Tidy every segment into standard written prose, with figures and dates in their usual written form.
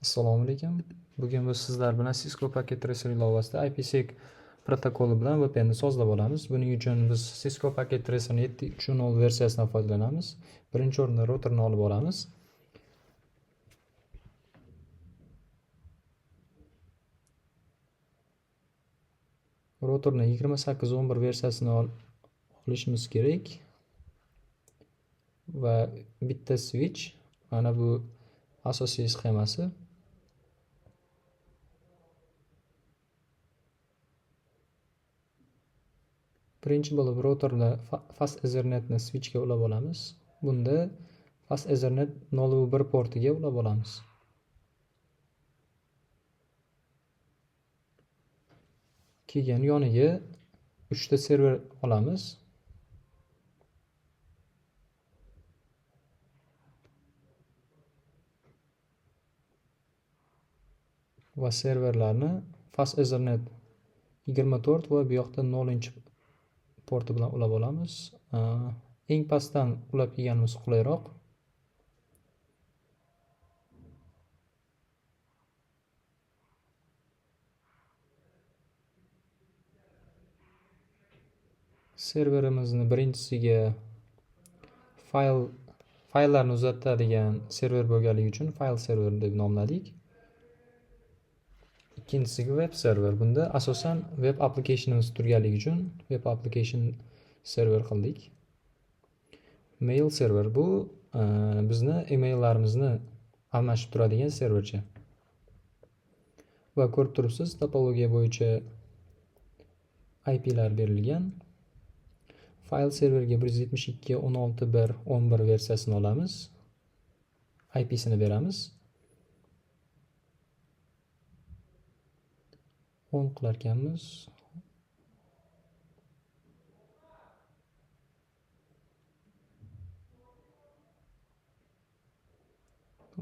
Assalomu alaykum. Bugun biz sizlar bilan Cisco Packet Tracer ilovasida IPsec protokoli bilan VPNni sozlab olamiz. Buning uchun biz Cisco Packet Tracerning 7.3.0 versiyasidan foydalanamiz. Birinchi o'rinda routerni olib olamiz. Routerni 28.11 versiyasini olishimiz kerak. Va bitta switch, mana bu asosiy sxemasi. Birinchi bo'lib routerni Fast Ethernetni switchga ulab olamiz. Bunda Fast Ethernet 0.1 portiga ulab olamiz. Keyin yoniga 3 ta server olamiz. Va serverlarni Fast Ethernet 24 va bu yoqda 0 porti bilan ulab olamiz. Eng pastdan ulab kelganimiz qulayroq. Serverimizni birinchisiga fayllarni uzatadigan server bo'lganligi uchun fayl server deb nomladik. Ikkinchisiga web server. Bunda asosan web applicationimiz turganligi uchun web application server qildik. Mail server bu bizni emaillarimizni almashib turadigan servercha. Va ko'rib turibsiz, topologiya bo'yicha IPlar berilgan. Fayl serverga 172.16.1.11 versiyasini olamiz. IPsini beramiz. 10 qilarkanmiz.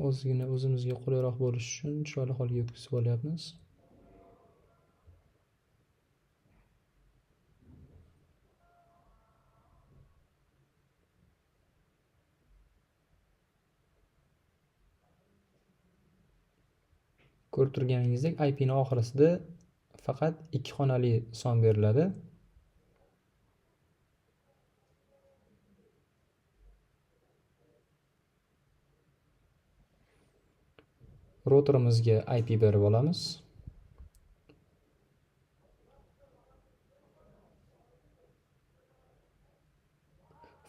Ozgina o'zimizga qulayroq bo'lishi uchun chiroyli holga yetkazib olyapmiz. Ko'rib turganingizdek, IP ni oxirisida faqat 2 xonali son beriladi. Routerimizga IP berib olamiz.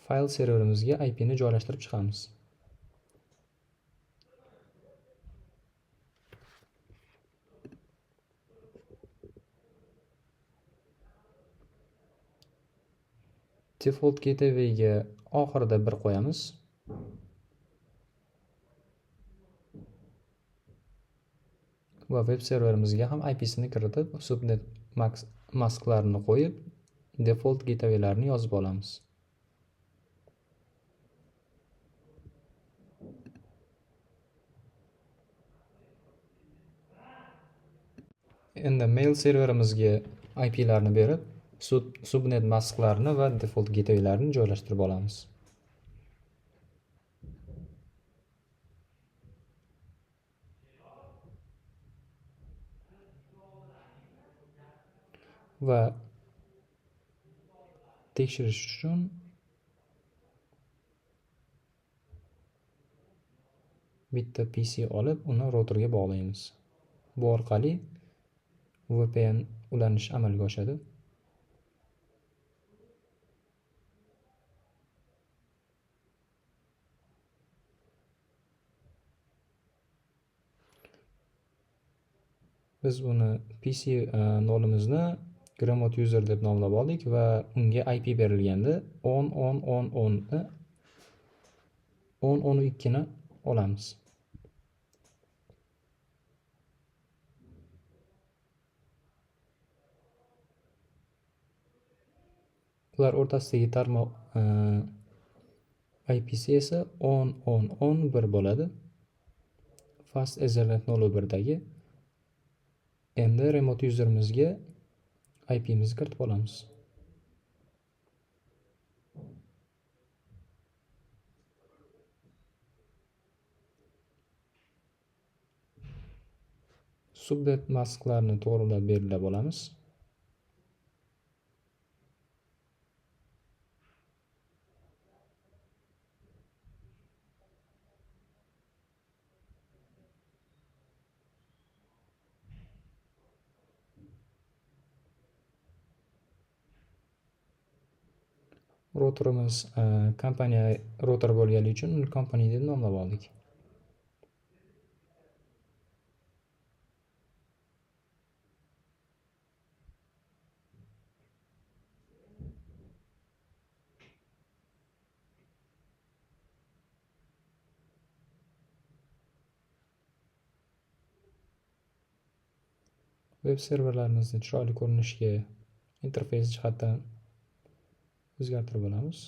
Fayl serverimizga IP ni joylashtirib chiqamiz. Default gateway ga oxirida 1 qo'yamiz. Va web serverimizga ham IPsini kiritib, subnet masklarini qo'yib, default gatewaylarni yozib olamiz. Endi mail serverimizga IPlarni berib, subnet masklarini va default gatewaylarni joylashtirib olamiz. Va tekshirish uchun bitta PC olib, uni routerga bog'laymiz. Bu orqali VPN ulanish amalga oshadi. Biz buni PC nolimizni remote user deb nomlab oldik va unga IP berilganda 10 10 10 10ni 10 10 2ni olamiz. Ular o'rtasidagi tarmoq IPsi esa 10 10 10 1 bo'ladi. Fast Ethernet 0.1dagi. Endi remote userimizga IP'mizni kiritib olamiz. Subnet masklarni to'g'rilab belgilab olamiz. Routerimiz kompaniya router bo'lgani uchun uni company deb nomlab oldik. Web serverlarimizni chiroyli ko'rinishga interfeys jihatdan o'zgartirib olamiz.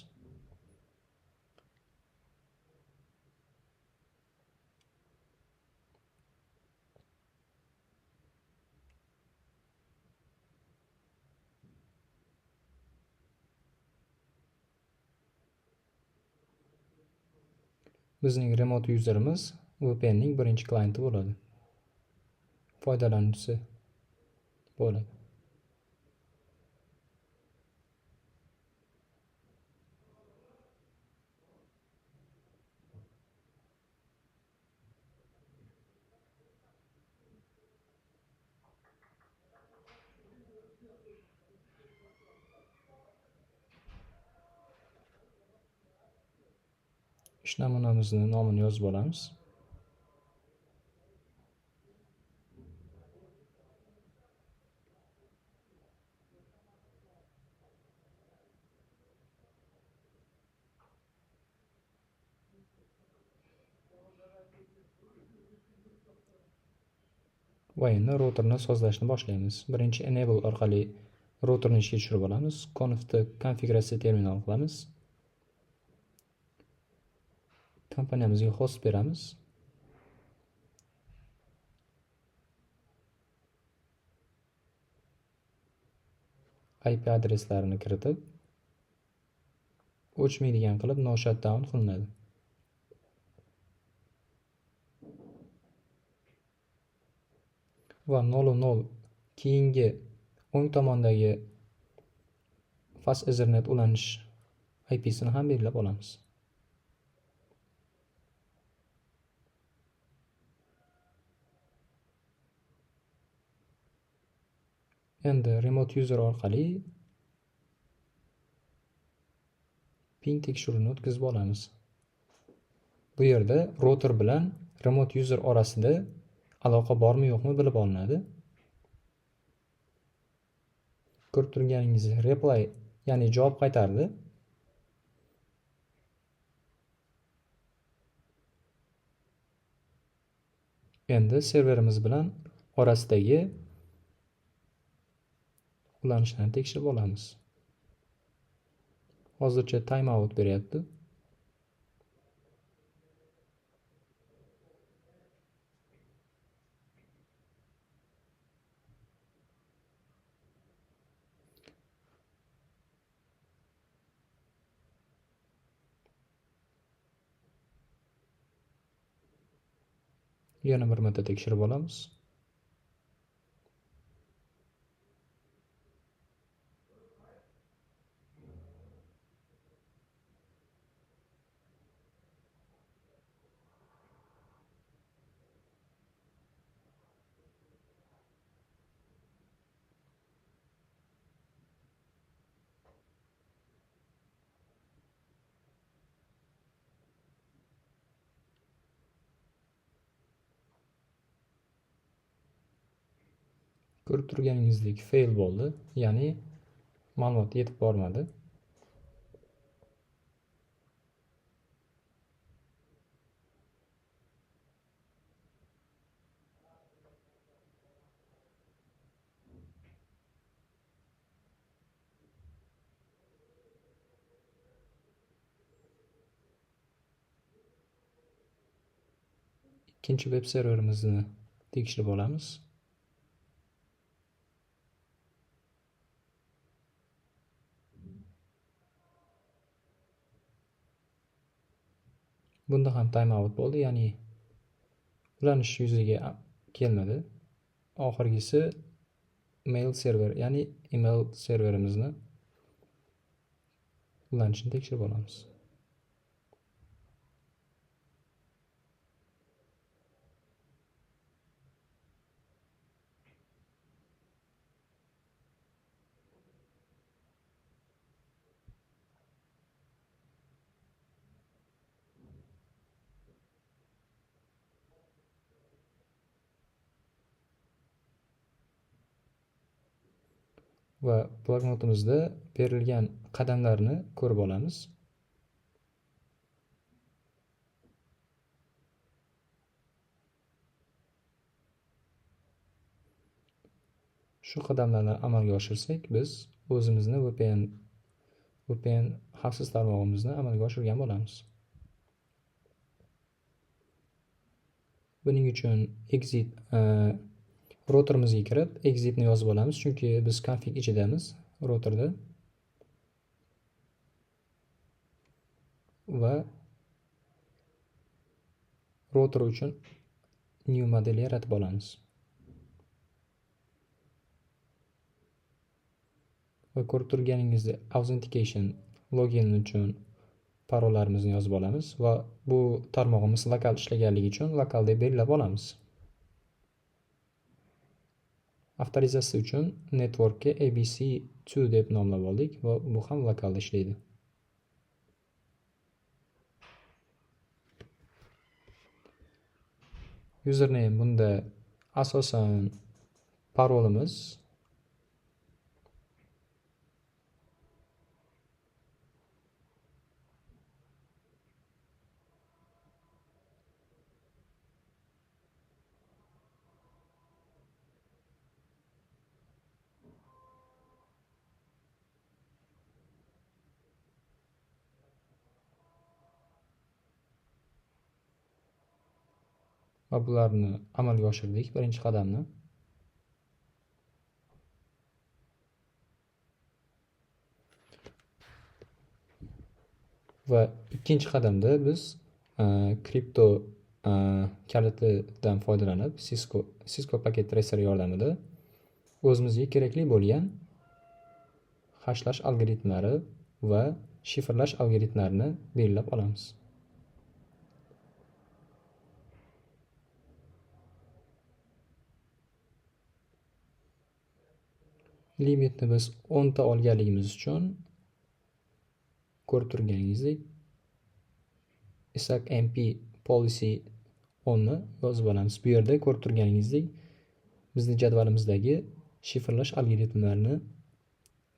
Bizning remote userimiz VPNning birinchi klienti bo'ladi. Foydalanuvchisi bo'ladi. İş namunamızın nomini yozib olamiz. Va endi routerni sozlashni boshlaymiz. Birinchi enable orqali routerni ishga tushirib olamiz. Conf'ni konfiguratsiya terminal qilamiz. Kompaniyamizga host beramiz. IP adreslarini kiritib, o'chmaydigan qilib no shutdown qilinadi. Va 0.0 keyingi o'ng tomondagi Fast Ethernet ulanish IP'sini ham belgilab olamiz. Endi remote user orqali ping tekshiruvini o'tkazib olamiz. Bu yerda router bilan remote user orasida aloqa bormi yo'qmi bilib olinadi. Ko'rib turganingizdek reply, ya'ni javob qaytardi. Endi serverimiz bilan orasidagi ulanishlarni tekshirib olamiz. Hozircha timeout beryapti. Yana bir marta tekshirib olamiz. Ko'rib turganingizdek fail bo'ldi, ya'ni ma'lumot yetib bormadi. Ikkinchi web serverimizni tekshirib olamiz. Bunda ham timeout bo'ldi, ya'ni ulanish yuzaga kelmadi. Oxirgisi mail server, ya'ni email serverimizni ulanishini tekshirib olamiz. Va bloknotimizda berilgan qadamlarni ko'rib olamiz. Shu qadamlarni amalga oshirsak, biz o'zimizni VPN xavfsiz tarmog'imizni amalga oshirgan bo'lamiz. Buning uchun exit routerimizga kirib, exitni yozib olamiz, chunki biz config ichidamiz routerda. Va router uchun new model yaratib olamiz. Va ko'rib turganingizdek authentication login uchun parollarimizni yozib olamiz va bu tarmog'imiz lokal ishlaganligi uchun lokal deb belgilab olamiz. Avtorizatsiya uchun networkka ABC2 deb nomlab oldik va bu ham lokalda ishlaydi. Username bunda asosan parolimiz. Va bularni amalga oshirdik, birinchi qadamni. Va ikkinchi qadamda biz kripto kalitidan foydalanib Cisco Packet Tracer yordamida o'zimizga kerakli bo'lgan hashlash algoritmlari va shifrlash algoritmlarini belgilab olamiz. Limitni biz 10 ta olganligimiz uchun ko'rib turganingizdek ISAKMP policy 10 ni yozib olamiz. Bu yerda ko'rib turganingizdek bizning jadvalimizdagi shifrlash algoritmlarini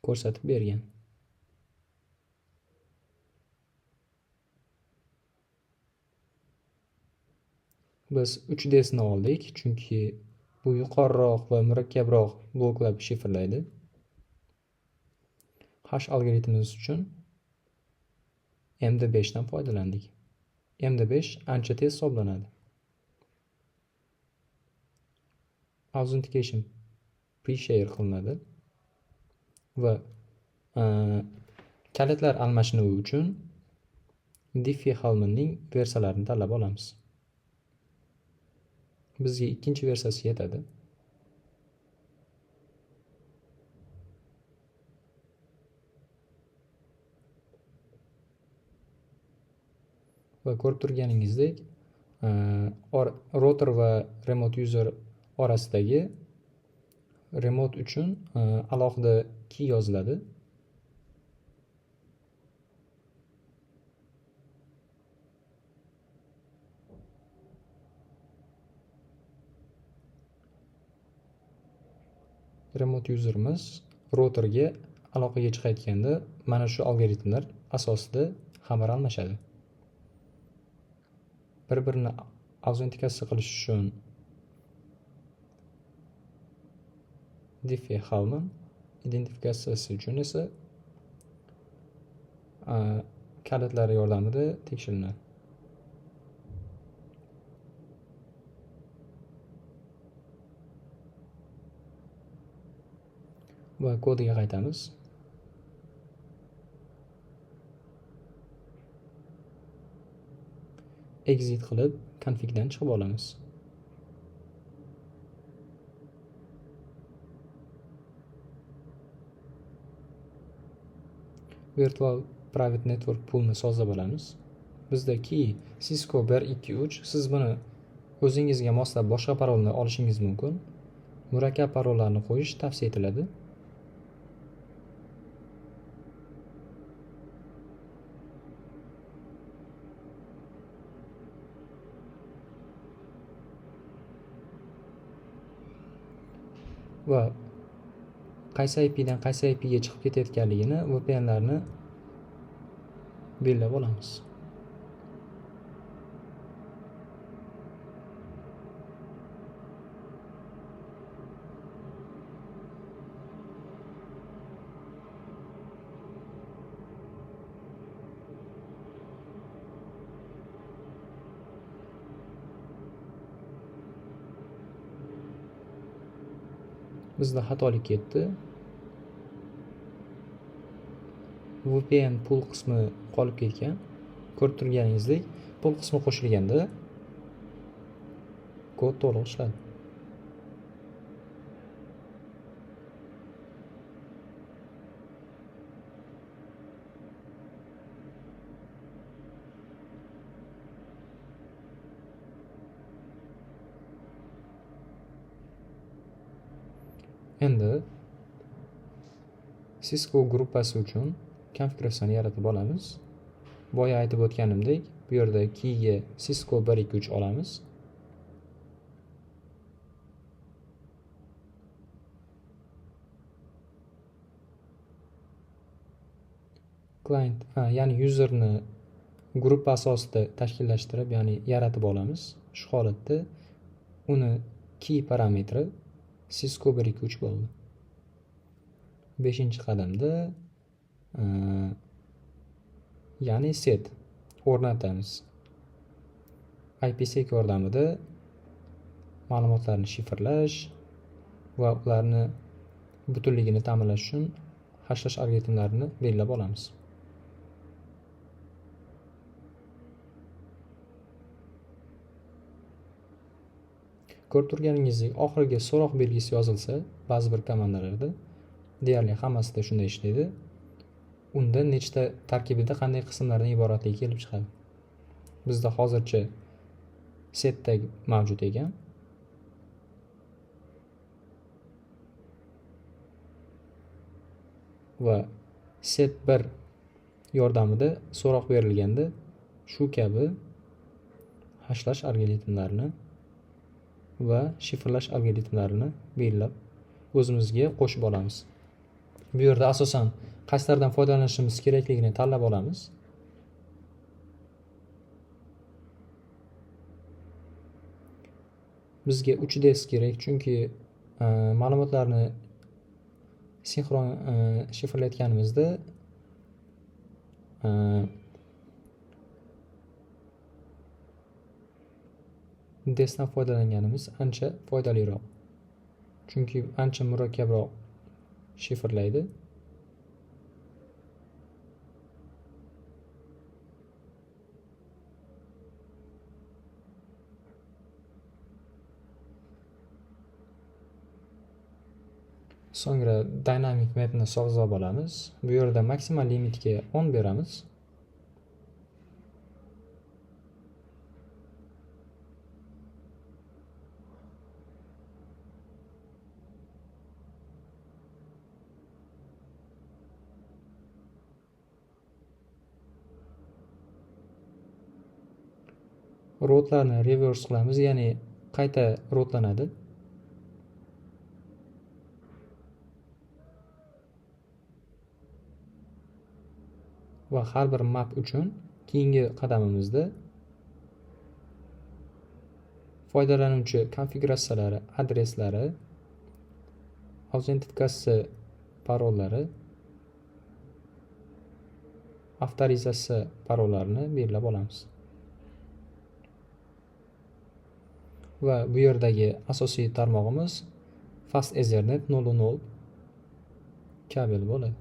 ko'rsatib bergan. Biz 3 D sini oldik, chunki bu yuqoriroq va murakkabroq bloklab shifrlaydi. Hash algoritmimiz uchun MD5 dan foydalandik. MD5 ancha tez hisoblanadi. Authentication pre-share qilinadi va kalitlar almashinuvi uchun Diffie-Hellmanning versiyalarini tanlab olamiz. Bizga ikkinchi versiyasi yetadi. Va ko'rib turganingizdek, router va remote user orasidagi remote uchun alohida key yoziladi. Remote userimiz routerga aloqaga chiqayotganda mana shu algoritmlar asosida xabar almashadi. Bir-birini autentikatsiya qilish uchun Diffie-Hellman identifikatsiyasi uchun esa kalitlar yordamida tekshiriladi. Va kodiga qaytamiz. Exit qilib configdan chiqib olamiz. Virtual Private Network poolni sozlab olamiz. Bizda key Cisco 1 2 3. Siz buni o'zingizga moslab boshqa parolni olishingiz mumkin. Murakkab parollarni qo'yish tavsiya etiladi. Va qaysi IPdan qaysi IPga chiqib ketayotganligini VPNlarni belgilab olamiz. Bizda xatolik ketdi. VPN pool qismi qolib ketgan. Ko'rib turganingizdek, pool qismi qo'shilganda kod to'liq ishladi. Endi Cisco gruppasi uchun konfiguratsiyani yaratib olamiz. Boya aytib o'tganimdek, bu yerda keyga Cisco 1 2 3 olamiz. Client, ya'ni userni gruppa asosida tashkillashtirib, ya'ni yaratib olamiz. Shu holatda uni key parametri Cisco 1 2 3 bo'ldi. 5-qadamda ya'ni set o'rnatamiz. IPsec yordamida ma'lumotlarni shifrlash va ularni butunligini ta'minlash uchun hashlash algoritmlarini belgilab olamiz. Ko'rib turganingizdek, oxiriga so'roq belgisi yozilsa, ba'zi bir komandalarda deyarli hammasida shunday ishlaydi. Unda nechta tarkibida qanday qismlardan iboratligi kelib chiqadi. Bizda hozircha set tag mavjud ekan. Va set 1 yordamida so'roq berilganda shu kabi hashlash algoritmlarini va shifrlash algoritmlarini belgilab o'zimizga qo'shib olamiz. Bu yerda asosan qaysilardan foydalanishimiz kerakligini tanlab olamiz. Bizga 3 DES kerak, chunki ma'lumotlarni sinxron shifrlayotganimizda DESdan foydalanganimiz ancha foydaliroq. Chunki ancha murakkabroq shifrlaydi. So'ngra dynamic mapni sozlab olamiz. Bu yerda maksimal limitga 10 beramiz. Routlarni reverse qilamiz, ya'ni qayta routlanadi. Va har bir map uchun keyingi qadamimizda foydalanuvchi konfiguratsiyalari, adreslari, autentifikatsiya parollari, avtorizatsiya parollarini belgilab olamiz. Va bu yerdagi asosiy tarmog'imiz Fast Ethernet 0.0 kabel bo'ladi.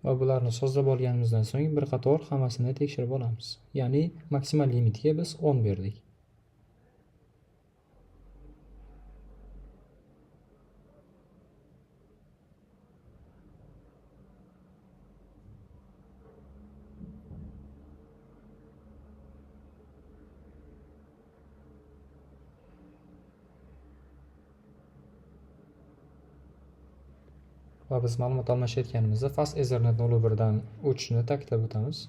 Va bularni sozlab olganimizdan so'ng bir qator hammasini tekshirib olamiz. Ya'ni maksimal limitga biz 10 berdik. Va biz ma'lumot almashayotganimizda Fast Ethernet 01 dan o'chishini ta'kidlab o'tamiz.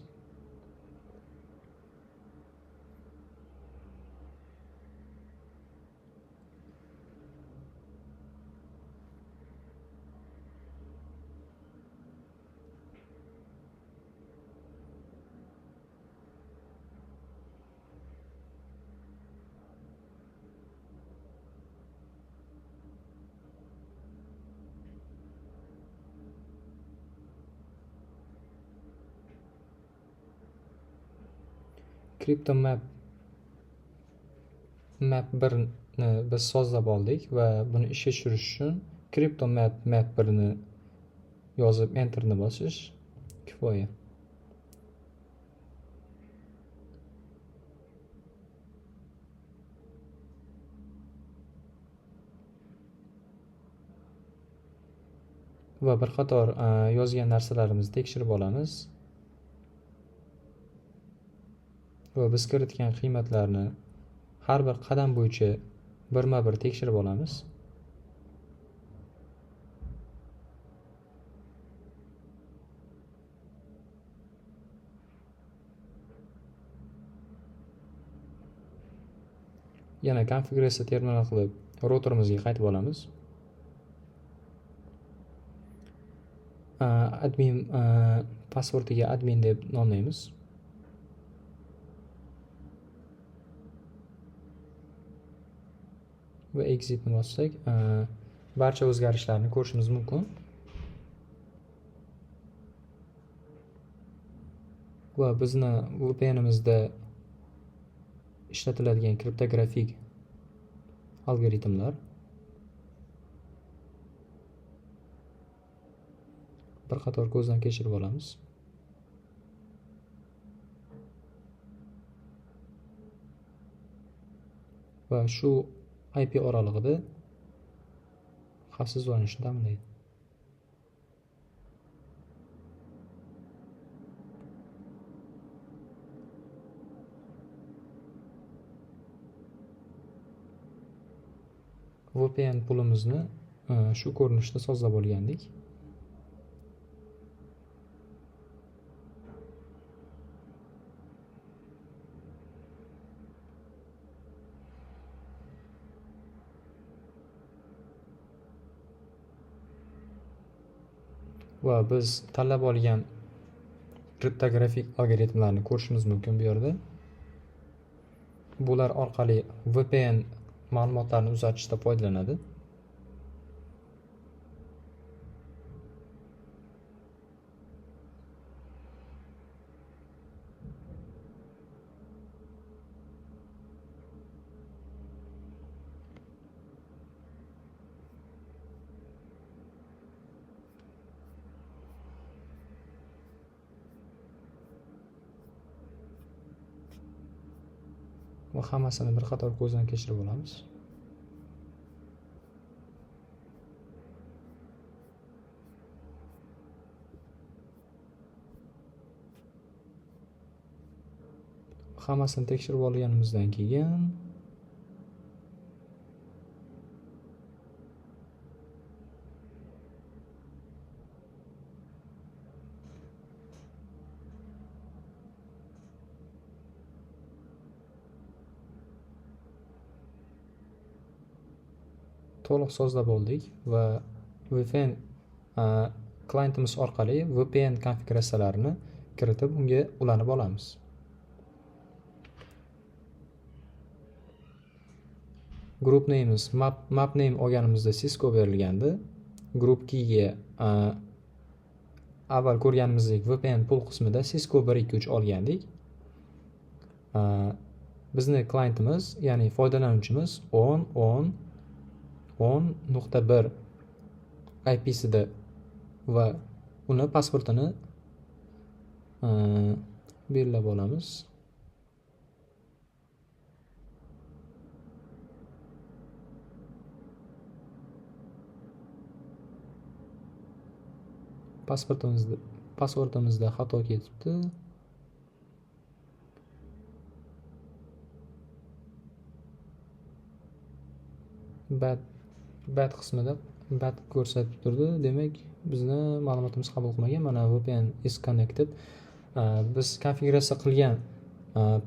Crypto map map 1 ni biz sozlab oldik va buni ishga tushirish uchun crypto map map 1 ni yozib enterni bosish kifoya. Va bir qator yozgan narsalarimizni tekshirib olamiz. Va biz kiritgan qiymatlarni har bir qadam bo'yicha birma-bir tekshirib olamiz. Yana konfiguratsiya terminal qilib routerimizga qaytib olamiz. Admin passwordiga admin deb nomlaymiz. Va exitni bossak, barcha o'zgarishlarni ko'rishimiz mumkin. Va bizni VPNimizda ishlatiladigan kriptografik algoritmlar bir qator ko'zdan kechirib olamiz. Va shu IP oralig'ida xavfsiz ulanishni ta'minlaydi. VPN pulimizni shu ko'rinishda sozlab olgandik. Va biz tanlab olgan kriptografik algoritmlarni ko'rishimiz mumkin bu yerda. Bular orqali VPN ma'lumotlarni uzatishda foydalanadi. Va hammasini bir qator ko'zdan kechirib olamiz. Hammasini tekshirib olganimizdan keyin to'liq sozlab oldik va VPN klientimiz orqali VPN konfiguratsiyalarini kiritib unga ulanib olamiz. Group name'imiz map name olganimizda Cisco berilgandi. Group keyga avval ko'rganimizdek VPN pool qismida Cisco 1 2 3 olgandik. Bizni klientimiz, ya'ni foydalanuvchimiz 10 10 10.1 I P-sida va Uni pasportini belgilab olamiz. Pasportimizda xato ketibdi. Bad qismida bad ko'rsatib turdi. Demak, bizni ma'lumotimiz qabul qilmagan. Mana VPN is connected. Biz konfiguratsiya qilgan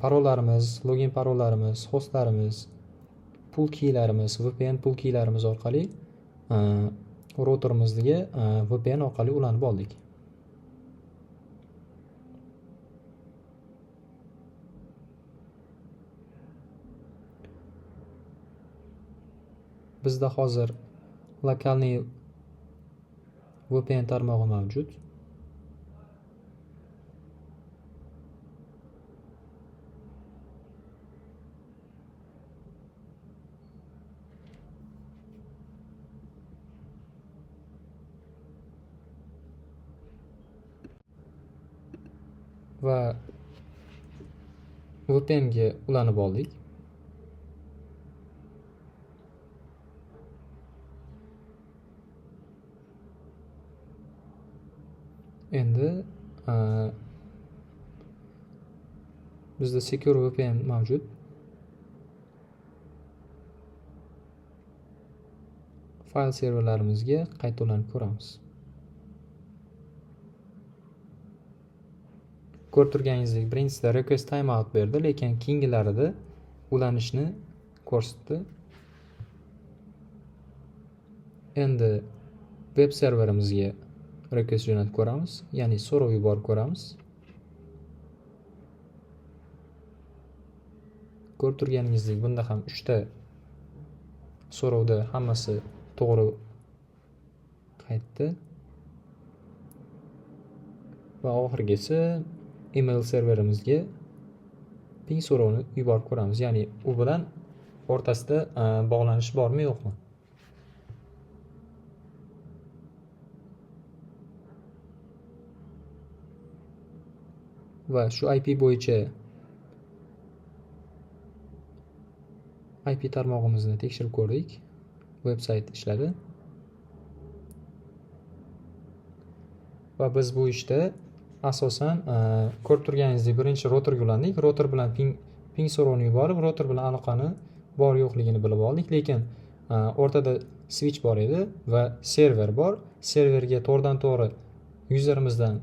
parollarimiz, login parollarimiz, hostlarimiz, pool keylarimiz, VPN pool keylarimiz orqali routerimizga VPN orqali ulanib oldik. Bizda hozir lokalniy VPN tarmog'i mavjud. Va VPN ga ulanib oldik. Endi bizda Secure VPN mavjud. Fayl serverlarimizga qayta ulanib ko'ramiz. Ko'rib turganingizdek, birinchisida request timeout berdi, lekin keyingilarida ulanishni ko'rsatdi. Endi web serverimizga request jo'natib ko'ramiz, ya'ni so'rov yuborib ko'ramiz. Ko'rib turganingizdek, bunda ham 3 ta so'rovda hammasi to'g'ri qaytdi. Va oxirgisi email serverimizga ping so'rovini yuborib ko'ramiz, ya'ni u bilan o'rtasida bog'lanish bormi yo'qmi? Va shu IP bo'yicha IP tarmog'imizni tekshirib ko'rdik. Websayt ishladi. Va biz bu ishda asosan ko'rib turganingizdek birinchi routerga ulandik. Router bilan ping so'rovini yuborib, router bilan aloqani bor yo'qligini bilib oldik, lekin o'rtada switch bor edi va server bor. Serverga to'g'ridan to'g'ri userimizdan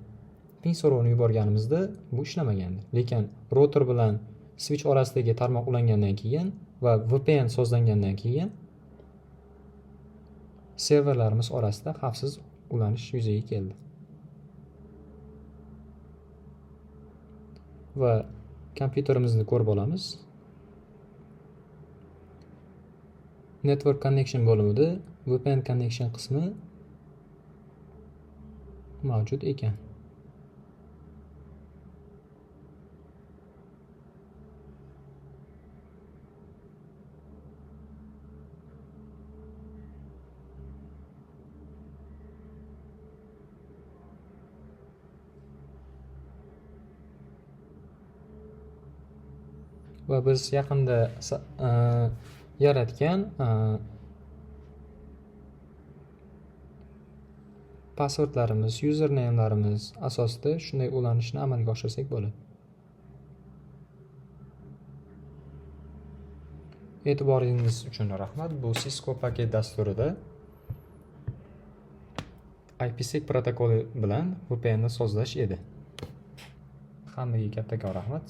ping so'rovini yuborganimizda bu ishlamagandi. Lekin router bilan switch orasidagi tarmoq ulangandan keyin va VPN sozlangandan keyin serverlarimiz orasida xavfsiz ulanish yuzaga keldi. Va kompyuterimizni ko'rib olamiz. Network connection bo'limida VPN connection qismi mavjud ekan. Va biz yaqinda yaratgan passwordlarimiz, usernamelarimiz asosida shunday ulanishni amalga oshirsak bo'ladi. E'tiboringiz uchun rahmat. Bu Cisco paket dasturida IPsec protokoli bilan VPN ni sozlash edi. Hammaga kattakon rahmat.